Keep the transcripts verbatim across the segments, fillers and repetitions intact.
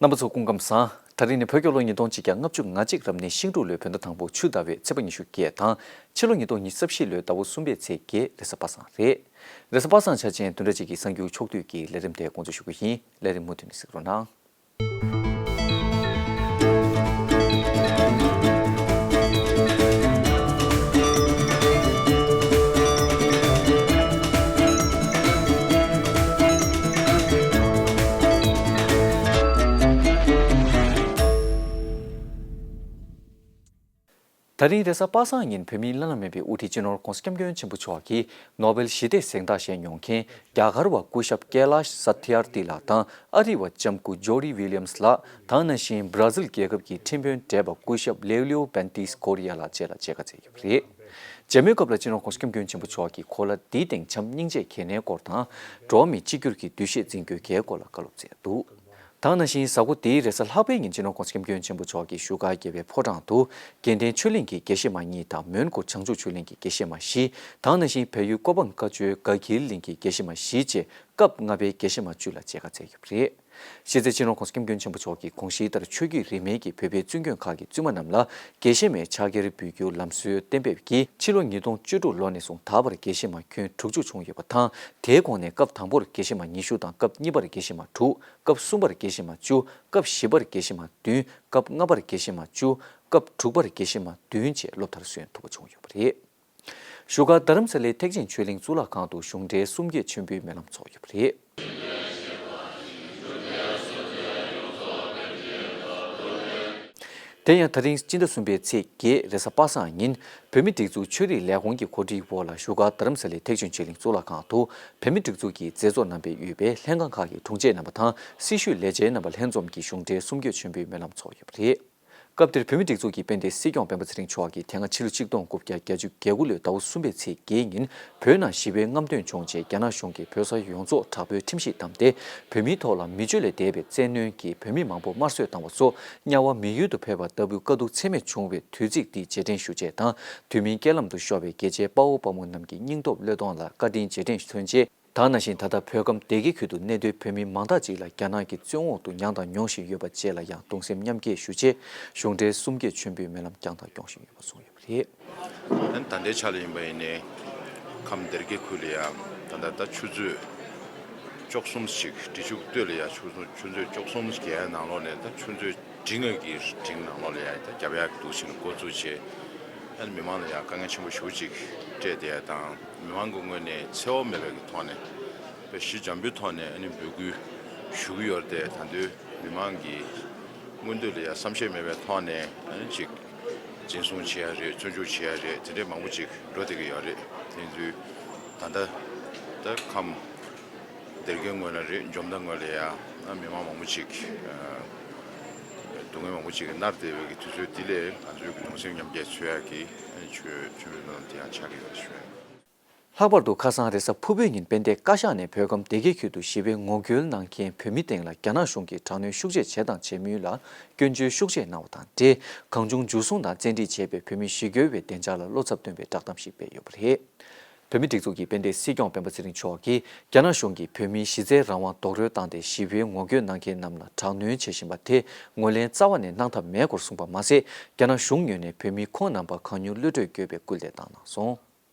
རྣམ་པ་ཚོ་སྐུ་ཁམས་བཟང་། ད་རིང་ནི་བོད་རྒྱལ་ལོ་ཉིས་སྟོང་གཅིག་བརྒྱ་ལྔ་བཅུ་ང་གཅིག་རབ་གནས་ཤིང་འབྲུག་ལོའི་བོད་ཟླ་དང་པོ་ཆུ་ཟླ་བའི་ཚེས་པ་ཉི་ཤུ་བརྒྱད་དང་ཕྱི་ལོ་ཉིས་སྟོང་ཉི་ཤུ་རྩ་བཞི་ལོའི་ཟླ་བ་གསུམ་པའི་ཚེས་བརྒྱད་རེས་གཟའ་པ་སངས་རེད། རེས་གཟའ་པ་སངས་འཆར་ཅན་བདུན་ཕྲག་གཅིག་གི་གསར་འགྱུར་ཕྱོགས་བསྡུས་ཀྱི་ལས་རིམ་དེ་འགོ་འཛུགས་ཞུ་རྒྱུ་ཡིན། ལས་རིམ་མུ་མཐུད་ནས་གཟིགས་རོགས་གནང་། ད་རིང་རེས་གཟའ་པ་སངས་ཉིན་བོད་མིའི་བླ་ན་མེད་པའི་དབུ་ཁྲིད་སྤྱི་ནོར་༧གོང་ས་༧སྐྱབས་མགོན་ཆེན་པོ་མཆོག་གིས་ནོ་བེལ་ཞི་བདེའི་གཟེངས་རྟགས་བཞེས་མྱོང་མཁན་རྒྱ་གར་བ་སྐུ་ཞབས་ཀེ་ལཱཤ་སཱ་ཐི་ཡར་ཏི་ལགས་དང་ཨ་རི་བ་ལྕམ་སྐུ་ཇོ་ཌི་ཝི་ལི་ཡམ་སི་ལགས། དེ་ནང་བཞིན་སྦྲ་ཟིལ་རྒྱལ་ཁབ་ཀྱི་ཁྲིམས་དཔོན་བགྲེས་པ་སྐུ་ཞབས་ལེའོ་ལེའོ་བན་ཏིས་ཀོ་རི་ཡ་ལགས་བཅས་ལ་མཇལ་ཁ་བསྩལ་ཡོད་པ་རེད། མཇལ་མོལ་སྐབས་ལ་སྤྱི་ནོར་༧གོང་ས་༧སྐྱབས་མགོན་ཆེན་པོ་མཆོག་གིས་གོ་ལ་འདིའི་སྟེང་བྱམས་སྙིང་རྗེ་གལ་གནད་སྐོར་དང་། འགྲོ་བ་མི་གཅིག་གྱུར་གྱི་འདུ་ཤེས་འཛིན་དགོས་གལ་སྐོར་ལ་བཀའ་སློབ་སྩལ་འདུག་དེ་ནང་བཞིན་གཟའ་འཁོར་འདིའི་རེས་གཟའ་ལྷག་པའི་ཉིན་སྤྱི་ནོར་༧གོང་ས་༧སྐྱབས་མགོན་ཆེན་པོ་མཆོག་གིས་བཞུགས་སྒར་རྒྱལ་བའི་ཕོ་བྲང་དུ་དགེ་ལྡན་ཆོས་གླིང་གི་དགེ་བཤེས་མ་གཉིས་དང་མོན་གྷོ་བྱང་ཆུབ་ཆོས་གླིང་གི་དགེ་བཤེས་མ་བཞི། དེ་ནང་བཞིན་བལ་ཡུལ་ཀོ་པན་བཀའ་ཆོས་དགའ་འཁྱིལ་གླིང་གི་དགེ་བཤེས་མ་བཞི་བཅས་སྐབས་ལྔ་པའི་དགེ་བཤེས་མ་བཅུ་ལ་མཇལ་ཁ་བསྩལ་ཡོད་པ་རེད། གཞི་རྩའི་སྤྱི་ནོར་༧གོང་ས་༧སྐྱབས་མགོན་ཆེན་པོ་མཆོག་གིས་གོང་ཞུས་ལྟར་ཆོས་བརྒྱུད་རིས་མེད་ཀྱི་བོད་པའི་བཙུན་དགོན་ཁག་གི་བཙུན་མ་རྣམས་ལ་དགེ་བཤེས་མའི་ཕྱག་འཁྱེར་འབུལ་རྒྱུ་ལམ་སྲོལ་གཏན་འབེབས་ཀྱིས་ཕྱི་ལོ་ཉིས་སྟོང་བཅུ་དྲུག་ལོ་ནས་བཟུང་ད་བར་དགེ་བཤེས་མ་ཁྱོན་དྲུག་ཅུ་བྱུང་ཡོད་པ་དང་། དེའི་གོང་ནས་སྐབས་དང་པོར་དགེ་བཤེས་མ་ཉི་ཤུ་དང་སྐབས་གཉིས་པར་དགེ་བཤེས་མ་དྲུག་སྐབས་གསུམ་པར་དགེ་བཤེས་མ་བཅུ། སྐབས་བཞི་པར་དགེ་བཤེས་མ་བདུན། སྐབས་ལྔ་པར་དགེ་བཤེས་མ་བཅུ། སྐབས་དྲུག་པར་དགེ་བཤེས་མ་བདུན་བཅས་སློབ་མཐར་སོན་ཐུབ་པ་བྱུང་ཡོད་པ་རེད། བཞུགས་སྒར་རྡ་རམ་ས་ལའི་ཐེག་ཆེན་ཆོས་གླིང་གཙུག་ལག་ཁང་དུ་གཞུང་འབྲེལ་གསུམ་བརྒྱད་མཆོད་འབུལ་སྨོན་ལམ་ཚོགས་ཡོད་པ་རེད། དེ་ཡང་ད་རིང་སྤྱི་ཟླ་གསུམ་པའི་ཚེས་བརྒྱད་རེས་གཟའ་པ་སངས་ཉིན་བོད་མིའི་སྒྲིག་འཛུགས་ཆོས་རིག་ལས་ཁུངས་ཀྱི་གོ་སྒྲིག་འོག་ལ་བཞུགས་སྒར་རྡ་རམ་ས་ལའི་ཐེག་ཆེན་ཆོས་གླིང་གཙུག་ལག་ཁང་དུ་བོད་མིའི་སྒྲིག་འཛུགས་ཀྱི་མཛད་གཙོ་རྣམ་པས་དབུས་པའི་ལྷན་ཁང་ཁག་གི་དྲུང་ཆེ་རྣམ་པ་དང་སྲི་ཞུའི་ལས་བྱེད་རྣམ་པ་ལྷན་འཛོམས་ཀྱིས་གཞུང་འབྲེལ་གསུམ་བརྒྱད་མཆོད་འབུལ་སྨོན་ལམ་ཚོགས་ཡོད་པ་རེད། སྐབས་དེར་བོད་མིའི་སྒྲིག་འཛུགས་ཀྱི་དཔལ་ལྡན་སྲིད་སྐྱོང་སྤེན་པ་ཚེ་རིང་མཆོག་གིས་དེ་སྔ་ཕྱི་ལོ་ཆིག་སྟོང་དགུ་བརྒྱ་བརྒྱད་ཅུ་གྱ་དགུ་ལོའི་ཟླ་བ་གསུམ་པའི་ཚེས་བརྒྱད་ཉིན་བོད་ནང་ཞི་བའི་རྔམ་སྟོན་བྱུང་རྗེས་རྒྱ་ནག་གཞུང་གིས་བོད་ས་ཡོངས་རྫོགས་དྲག་པོའི་ཁྲིམས་གཞི་བསྡམས་ཏེ་བོད་མིའི་ཐོག་ལ་མི་སྤྱོད་ལས་འདས་པའི་བཙན་གནོན་གྱིས་བོད་མི་མང་པོ་དམར་གསོད་བཏང་བ་སོགས་དམྱལ་བ་མི་ཡུལ་དུ་ཕེབས་པ་ལྟ་བུའི་དཀའ་སྡུག་ཚད་མེད་བྱུང་བའི་དུས་ཚིགས་འདི་རྗེས་དྲན་ཞུ་ཆེད་དང་། དུས་མིན་རྐྱེན་ལམ་དུ་ཤོར་བའི་རྒྱལ་གཅེས་དཔའ་བོ་དཔའ་མོ་རྣམས་ཀྱི་སྙིང་སྟོབས་བློས་གཏོང་ལ་བཀའ་དྲིན་རྗེས་དྲན་མཚོན་ཆེད། དེ་ནང་བཞིན་ད་ལྟ་བོད་ཁམས་སྡེ་དགེ་ཁུལ་དུ་གནས་སྡོད་བོད་མི་མང་དག་ཅིག་ལ་རྒྱ་ནག་གི་བཙོན་འོག་ཏུ་མྱངས་དང་མྱོང་བཞིན་ཡོད་པ་བཅས་ལ་ཡང་གདུང་སེམས་མཉམ་སྐྱེད་ཞུ་ཆེད་གཞུང་འབྲེལ་གསུམ་བརྒྱད་མཆོད་འབུལ་སྨོན་ལམ་བསྐྱངས་དང་སྐྱོང་བཞིན་ཡོད་པ་གསུངས་ཡོད་པ་རེད། ཨ་ནི་ད་ལྟའི་ཆ་ལ་ཡིན་པ་ཡིན་ནའི་ཁམས་སྡེ་དགེ་ཁུལ་ལ་ཡང་ད་ལྟ་ད་ཆུ་ཚོད་བཅུ་གསུམ་ཞིག་འབྲི་ཆུ་སྟོད་ལ་ཡང་ཆུ་ཚོད་ཆུ་ཚོད་བཅུ་གསུམ་བརྒྱད་ནང་ལོགས་ནས་ད་ཆུ་ཚོད་འབྲིང་ངེས་ཀྱི་འབྲིང་ནང་ལོགས་ལ་ཡང་ད་རྒྱབ་ཡག་འདུག་ཕྱིན་འགོ་བཙུགས་བྱས། ཨ་ནི་མི་མང་ལ་ཡང་དཀའ་ངལ་ཆེན་པོ་ཞེ་པོ་ཅིག་སྤྲད་བསྡད་ཡ་དང་མི་མང་གི་ངོས་ནས་འཚེ་བ་མེད་པའི་གི་ཐོག་ནས་དཔེ་ཞི་འཇམ་པོའི་ཐོག་ནས་ཨ་ནི་འབོད་སྐུལ་ཞུ་གི་ཡོད་རེད་དེ། ད་དུང་མི་མང་གི་མངོན་འདོད་ལ་ཡང་བསམ་ཤེས་མེད་པའི་ཐོག་ནས་ཨ་ནི་ཅིག་འཛིན་བཟུང་བྱེད་ཡ་རེད། བཙོན་འཇུག་བྱེད་ཡ་རེད། དེ་འདྲས་མང་པོ་ཅིག་འགྲོ་བསྡད་ཀྱི་ཡོད་རེད། དེ་ཚོའི་ད་ལྟ་ད་ཁམས་སྡེ་དགེ་ངོས་ལ་རེད། འཇོ་མདའ་ངོས་ལ་ཡ་ཨ་མི་མང་མང་པོ་ཅིག་ཨ་སྡུག་བསྔལ་མང་པོ་ཅིག་མནར་བསྡད་པའི་གི་དུས་ཚོད་འདི་ལས་ང་ཚོའི་གི་གདུང་སེམས་མཉམ་སྐྱེད་འཚོལ་ཡག་གི་ཨ་ཆོས་ཆོས་མི་ལོན་དེ་ཡང་ཆགས་ཀྱི་ཡོད་ཞུ། ལྷག་པར་དུ་ཁ་སང་རེས་གཟའ་ཕུར་བུའི་ཉིན་དཔལ་ལྡན་བཀའ་ཤག་ནས་བོད་ཁམས་སྡེ་དགེ་ཁུལ་དུ་ཞི་བའི་ངོ་རྒོལ་གནང་མཁན་བོད་མི་སྟེང་ལ་རྒྱ་ནག་གཞུང་གིས་དྲག་གནོན་ཤུགས་ཆེ་བྱས་དང་བྱེད་མུས་ལ་སྐྱོན་བརྗོད་ཤུགས་ཆེ་གནང་བ་དང་འབྲེལ། གང་བྱུང་འཇུ་བཟུང་དང་བཙན་ཁྲིད་བྱས་པའི་བོད་མི་ཞི་རྒོལ་བའི་བདེ་འཇགས་ལ་བློ་འཚབ་སྟོན་པའི་བསྒྲགས་གཏམ་ཞིག་སྤེལ་ཡོད་པ་རེད། བོད་མིའི་སྒྲིག་འཛུགས་ཀྱི་དཔལ་ལྡན་སྲིད་སྐྱོང་སྤེན་པ་ཚེ་རིང་མཆོག་གིས་རྒྱ་ནག་གཞུང་གིས་བོད་མིའི་གཞི་རྩའི་རང་དབང་རྡོག་རོལ་བཏང་སྟེ་ཞི་བའི་ངོ་རྒོལ་གནང་མཁན་རྣམས་ལ་དྲག་གནོན་བྱེད་བཞིན་པ་དེ་ངོས་ལེན་རྩ་བ་ནས་གནང་ཐབས་མེད་སྐོར་གསུངས་པ་མ་ཟད། རྒྱ་ནག་གཞུང་ངོས་ནས་བོད་མི་ཁོང་རྣམ་པར་གང་མྱུར་གློད་གྲོལ་དགོས་པའི་སྐུལ་འདེད་བཏང་གནང་སོང་།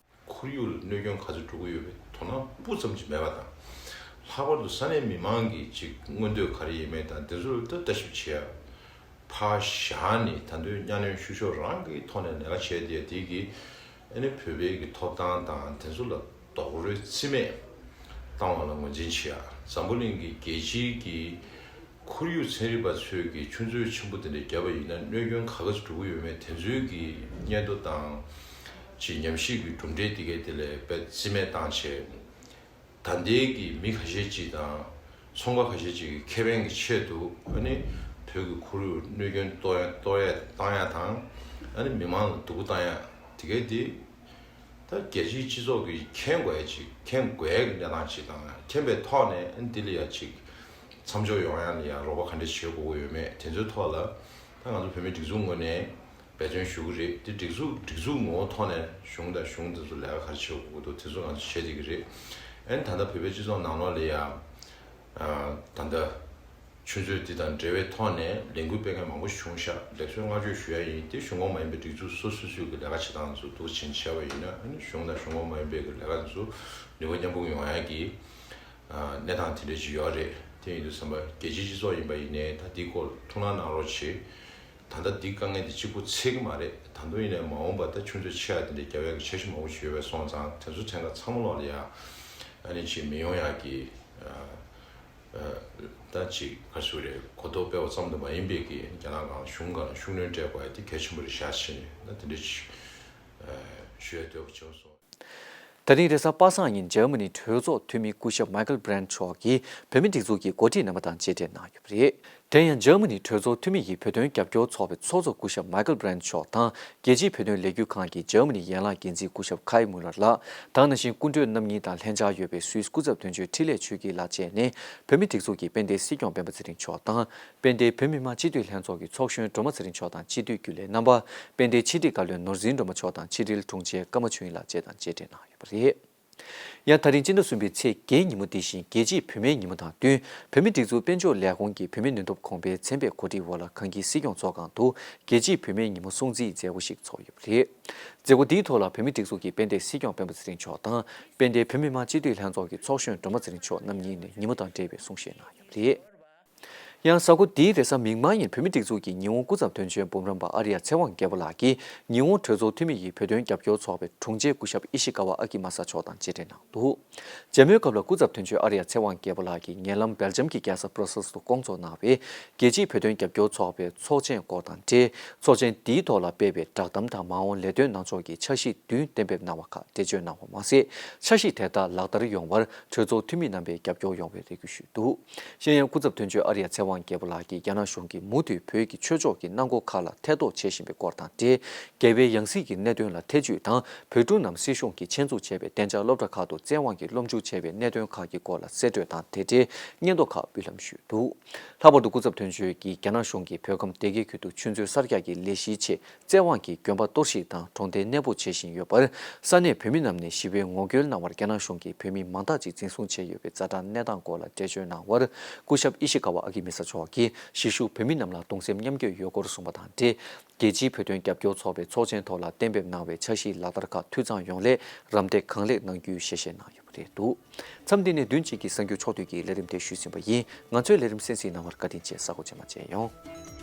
ཁོར་ཡུག་ལ་གནོད་སྐྱོན་ག་ཚོད་འགྲོ་གི་ཡོད་པའི་དོ་སྣང་སྤུ་ཙམ་ཅིག་མེད་པ་དང་། ལྷག་པར་དུ་ས་གནས་མི་མང་གི་ཅིག་མངོན་འདོད་ག་རེ་ཡིན་མིན་དང་དེ་ཚོ་ལ་ལྟ་ལྟ་ཞིབ་བྱེད་ཡ། ཕར་བཞག་ནས་ད་དུང་གཉའ་གནོན་བཤུ་གཞོག་རང་གི་ཐོག་ནས་ལས་ཀ་བྱས་ཏེ་དེ་གི་ཨ་ནི་བོད་པའི་གི་ཐོབ་ཐང་དང་དེ་ཚོ་ལ་རྡོག་རོལ་རྩིས་མེད་བཏང་བ་ལ་ངོས་འཛིན་བྱེད་ཡ། འཛམ་བུ་གླིང་གི་རྒྱལ་སྤྱིའི་གི་ཁོར་ཡུག་ཚན་རིག་པ་ཚོས་ཀྱི་ཆུ་མཛོད་ཆེན་པོ་དེ་འདྲ་བརྒྱབ་པ་ཡིན་ན་གནོད་སྐྱོན་ག་ག་ཚོད་འགྲོ་གི་ཡོད་མེད་དེ་ཚོའི་གི་སྙན་ཐོ་དང་ཅིག་ཉམས་ཞིབ་ཀྱི་གྲུབ་འབྲས་དེ་གའི་དེ་ལས་དཔེ་རྩིས་མེད་བཏང་བྱས། ད་ལྟའི་གི་མི་ཁ་ཤས་ཅིག་དང་ཚོང་པ་ཁ་ཤས་ཅིག་གི་ཁེ་ཕན་གྱི་ཆེད་དུ་ཨ་ནི་བོད་ཀྱི་ཁོར་ཡུག་གནོད་སྐྱོན་གཏོང་ཡ་གཏོང་ཡ་བཏང་ཡ་དང་ཨ་ནི་མི་མང་ལ་སྡུག་པོ་བཏང་ཡ་དེ་གའི་དེ། ད་རྒྱལ་སྤྱིའི་སྤྱི་ཚོགས་ཀྱིས་མཁྱེན་དགོས་ཡ་ཅིག་མཁྱེན་དགོས་ཡ་གི་གནས་སྟངས་ཅིག་དང་མཁྱེན་པའི་ཐོག་ནས་འདི་ལ་ཡ་ཅིག་མཚམས་འཇོག་ཡོང་ཡ་ལ་ཡ་རོགས་པ་ག་འདྲ་བྱེད་དགོས་ཀྱི་ཡོད་མེད་དེ་ཚོའི་ཐོག་ལ་ད་ང་ཚོ་བོད་མིའི་སྒྲིག་འཛུགས་ངོས་ནས་འབད་བརྩོན་ཞུ་གི་རེད། དེ་སྒྲིག་འཛུགས་སྒྲིག་འཛུགས་ངོ་བོ་ཐོག་ནས་གཞུང་དང་གཞུང་དེ་ཚོ་ལས་ཀ་ག་རེ་བྱེད་དགོས་ཀྱི་འདུག་དེ་ཚོ་ང་ཚོ་བྱེད་བསྡད་ཀྱི་རེད། ཨ་ནི་ད་ལྟ་བོད་པའི་སྤྱི་ཚོགས་ནང་ལོགས་ལ་ཡ་ད་ལྟ། ཆུ་མཛོད་འདི་དང་འབྲེལ་བའི་ཐོག་ནས་ལས་འགུལ་སྤེལ་མཁན་མང་པོ་བྱུང་ཤག་ལེགས་གསོལ་བསྔགས་བརྗོད་ཞུ་ཡ་ཡིན། དེ་གཞུང་འབྲེལ་མ་ཡིན་པའི་སྒྲིག་འཛུགས་སོ་སོ་སོའི་གི་ལས་ཀ་བྱེད་སྟངས་ཚོ་འདུག་ཕྱིན་བྱས་པ་ཡིན་ན། ཨ་ནི་གཞུང་དང་གཞུང་འབྲེལ་མ་ཡིན་པའི་གི་ལས་ཀ་ཚོ་ནུས་པ་མཉམ་སྤུངས་ཡོང་ཡ་གི་གནས་སྟངས་དེ་འདྲ་ཅིག་ཡོད་རེད། དེ་ཡིན་དུས་ཙམ་པ་རྒྱལ་སྤྱིའི་སྤྱི་ཚོགས་ཡིན་པ་ཡིན་ནའི་ད་འདིའི་སྐོར་ཐུགས་སྣང་གནང་རོགས་བྱེད། ད་ལྟ་འདི་དཀའ་ངལ་འདི་གཅིག་པུ་འཚོལ་གི་མ་རེད། ད་དུང་ཡིན་ནའི་མ་འོངས་པ་ད་ཆུ་མཛོད་ཆེ་ཡ་དེ་འདྲའི་རྒྱབ་ཡ་གི་འཆར་གཞི་མང་པོ་ཞིག་ཡོད་པ་སོང་ཙང་། དེ་ཚོ་ཐད་ཀར་ཚང་མ་ལོག་ལ་ཡ་ཨ་ནི་ཅིག་མི་ཡོང་ཡ་གི་ཨ་ཨ་ད་ཅིག་ག་རེ་ཟེར་དགོས་རེད། གོ་རྟོགས་སྤེལ་བ་ཙམ་དུ་མ་ཡིན་པའི་གི་རྒྱ་ནག་གཞུང་སྒང་ལ་ཤུགས་སྣོན་སྤྲད་དགོས་ཡ་དེ་གལ་ཆེན་པོ་རེད་ཤག་བྱས་ནས་ད་དེ་འདྲ་ཅིག་ཨ་ཞུ་ཡ་འདོད་པ་བྱུང་སོང་། ད་རིང་རེས་གཟའ་པ་སངས་ཉིན་འཇར་མ་ནི་གྲོས་ཚོགས་འཐུས་མི་སྐུ་ཞབས་Michael Brandt་མཆོག་གིས་བོད་མི་སྒྲིག་འཛུགས་ཀྱི་འགོ་ཁྲིད་རྣམ་པ་དང་མཇལ་འཕྲད་གནང་ཡོད་པ་རེད། དེ་ཡང་འཇར་མ་ནི་གྲོས་ཚོགས་འཐུས་མི་ཡིས་བོད་དོན་རྒྱབ་སྐྱོར་ཚོགས་པའི་ཚོགས་གཙོ་སྐུ་ཞབས་Michael Brandt མཆོག་དང་། རྒྱལ་སྤྱིའི་བོད་དོན་ལས་འགུལ་ཁང་གི་འཇར་མ་ནི་ཡན་ལག་འགན་འཛིན་སྐུ་ཞབས་Kai Müller་ལགས་དང་། ནང་བཞིན་སྐུ་མགྲོན་རྣམ་གཉིས་དང་ལྷན་བཅར་ཡོད་པའི་སུད་སི་སྐུ་ཚབ་དོན་གཅོད་འཕྲིན་ལས་ཆོས་སྐྱིད་ལགས་བཅས་ནས། བོད་མི་སྒྲིག་འཛུགས་ཀྱི་དཔལ་ལྡན་སྲིད་སྐྱོང་སྤེན་པ་ཚེ་རིང་མཆོག་དང་། དཔལ་ལྡན་བོད་མི་མང་སྤྱི་འཐུས་ལྷན་ཚོགས་ཀྱི་ཚོགས་གཞོན་སྒྲོལ་མ་ཚེ་རིང་མཆོག་དང་སྤྱི་འཐུས་རྒྱུན་ལས་རྣམ་པ། དཔལ་ལྡན་ཕྱི་དྲིལ་བཀའ་བློན་ནོར་འཛིན་སྒྲོལ་མ་མཆོག་དང་ཕྱི་དྲིལ་དྲུང་ཆེ་ཀརྨ་ཆོས་དབྱིངས་ལགས་བཅས་དང་མཇལ་འཕྲད་གནང་ཡོད་པ་རེད། ཡང་ད་རིང་སྤྱི་ཟླ་གསུམ་པའི་ཚེས་བརྒྱད་ཉིན་མོ་འདི་བཞིན་རྒྱལ་སྤྱིའི་བུད་མེད་ཉིན་མོ་དང་བསྟུན། བོད་མིའི་སྒྲིག་འཛུགས་དཔལ་འབྱོར་ལས་ཁུངས་ཀྱིས་བོད་མིའི་ནུས་སྟོབས་གོང་འཕེལ་ཚན་པའི་གོ་སྒྲིག་འོག་ལ་གངས་སྐྱིད་སྲིད་སྐྱོང་ཚོགས་ཁང་དུ་རྒྱལ་སྤྱིའི་བུད་མེད་ཉིན་མོ་སྲུང་བརྩིའི་མཛད་སྒོ་ཞིག་ཚོགས་ཡོད་པ་རེད། མཛད་སྒོ་འདིའི་ཐོག་ལ་བོད་མིའི་སྒྲིག་འཛུགས་ཀྱི་དཔལ་ལྡན་སྲིད་སྐྱོང་སྤེན་པ་ཚེ་རིང་མཆོག་དང་། དཔལ་ལྡན་བོད་མི་མང་སྤྱི་འཐུས་ལྷན་ཚོགས་ཀྱི་ཚོགས་གཞོན་སྒྲོལ་མ་ཚེ་རིང་མཆོག་རྣམ་གཉིས་ནས་ཉིན་མོ་དང་འབྲེལ་བའི་གསུང་བཤད་གནང་ཡོད་པ་རེད། ཡང་གཟའ་འཁོར་འདིའི་རེས་གཟའ་མིག་དམར་ཉིན་བོད་མིའི་སྒྲིག་འཛུགས་ཀྱི་ཉི་འོང་སྐུ་ཚབ་དོན་གཅོད་འབུམ་རམས་པ་ཨར་ཡ་ཚེ་དབང་རྒྱལ་པོ་ལགས་ཀྱིས་ཉི་འོང་གྲོས་ཚོགས་འཐུས་མི་ཡིས་བོད་དོན་རྒྱབ་སྐྱོར་ཚོགས་པའི་དྲུང་ཆེ་སྐུ་ཞབས་ཨི་ཤི་ཀ་ཝ་ཨ་ཀི་མ་ས་མཆོག་དང་མཇལ་འཕྲད་གནང་འདུག་མཇལ་མོལ་སྐབས་ལ་སྐུ་ཚབ་དོན་གཅོད་ཨར་ཡ་ཚེ་དབང་རྒྱལ་པོ་ལགས་ཀྱིས་ཉེ་ལམ་སྦེལ་ཇམ་གྱི་རྒྱལ་ས་བྷྲ་སེལ་དུ་བསྐོང་ཚོགས་གནང་བའི་རྒྱལ་སྤྱིའི་བོད་དོན་རྒྱབ་སྐྱོར་ཚོགས་པའི་ཚོགས་ཆེན་སྐོར་དང་འབྲེལ། ཚོགས་ཆེན་འདིའི་ཐོག་ལ་སྤེལ་བའི་བསྒྲགས་གཏམ་དང་མ་འོངས་ལས་དོན་གནང་ཕྱོགས་ཀྱི་འཆར་གཞི་བདུན་གཏན་འབེབས་གནང་བ་ཁག་འགྲེལ་བརྗོད་གནང་བ་མ་ཟད། འཆར་གཞི་དེ་དག་ལག་བསྟར་ཡོང་བར་གྲོས་ཚོགས་འཐུས་མི་རྣམ་པས་རྒྱབ་སྐྱོར་ཡོང་བའི་རེ་སྐུལ་ཞུས་འདུག་གཞན་ཡང་སྐུ་ཚབ་དོན་གཅོད་ཨར་ཡ་ཚེ་དབང་རྒྱལ་པོ་ལགས་ཀྱིས་རྒྱ་ནག་གཞུང་གིས་མུ་མཐུད་བོད་ཀྱི་ཆོས་ཕྱོགས་ཀྱི་གནང་སྒོ་ཁག་ལ་ཐེ་གཏོགས་བྱེད་བཞིན་པའི་སྐོར་དང་འབྲེལ། རྒྱལ་བའི་ཡང་སྲིད་ཀྱི་གནད་དོན་ལ་ཐེ་བྱུས་དང་། བོད་ཕྲུག་རྣམས་སྲིད་གཞུང་གིས་ཆེད་འཛུགས་བྱས་པའི་གཏན་འཇགས་སློབ་གྲྭ་ཁག་ཏུ་བཙན་དབང་གིས་སློབ་འཇུག་བྱས་པའི་གནད་དོན་ཁག་གི་སྐོར་ལ་གསལ་བཀྲོལ་དང་དེ་འབྲེལ་སྙན་ཐོ་ཁག་འབུལ་ལམ་ཞུས་འདུག་ལྷག་པར་དུ་སྐུ་ཚབ་དོན་གཅོད་ཀྱིས་རྒྱ་ནག་གཞུང་གིས་བོད་ཁམས་སྡེ་དགེ་ཁུལ་དུ་ཆུ་མཛོད་གསར་རྒྱག་གི་ལས་གཞིའི་ཆེད་བཙན་དབང་གིས་དགོན་པ་གཏོར་བཤིག་དང་གྲོང་སྡེ་གནས་སྤོ་བྱེད་བཞིན་ཡོད་པར། ས་གནས་བོད་མི་རྣམས་ནས་ཞི་བའི་ངོ་རྒོལ་གནང་བར་རྒྱ་ནག་གཞུང་གིས་བོད་མི་མང་དག་ཅིག་འཛིན་བཟུང་བྱས་ཡོད་པའི་ཛ་དྲག་གནས་སྟངས་སྐོར་ལ་འགྲེལ་བརྗོད་གནང་བར། སྐུ་ཞབས་ཨི་ཤི་ཀ་ཝ་ཨ་ཀི་མི་ས་མཆོག་གིས་གཞིས་བཞུགས་བོད་མི་རྣམས་ལ་གདུང་སེམས་མཉམ་སྐྱེད་ཡོད་སྐོར་གསུངས་པ་དང་འབྲེལ། རྒྱལ་སྤྱིའི་བོད་དོན་རྒྱབ་སྐྱོར་ཚོགས་པའི་ཚོགས་ཆེན་ཐོག་ལ་གཏན་འབེབས་གནང་བའི་འཆར་གཞིའི་ལག་བསྟར་ཁག་འཐུས་ཚང་ཡོང་སླད་རམ་འདེགས་གང་ལེགས་གནང་རྒྱུའི་ཞལ་བཞེས་གནང་ཡོད་པ་རེད་འདུག་མཚམས་འདི་ནས་བདུན་གཅིག་གི་གསར་འགྱུར་ཕྱོགས་བསྡུས་ཀྱི་ལས་རིམ་དེ་ཞུས་ཟིན་པ་ཡིན། ང་ཚོའི་ལས་རིམ་གསན་གཟིགས་གནང་བར་བཀའ་དྲིན་ཆེ། གཟའ་འཁོར་རྗེས་མ་མཇལ་ཡོང་།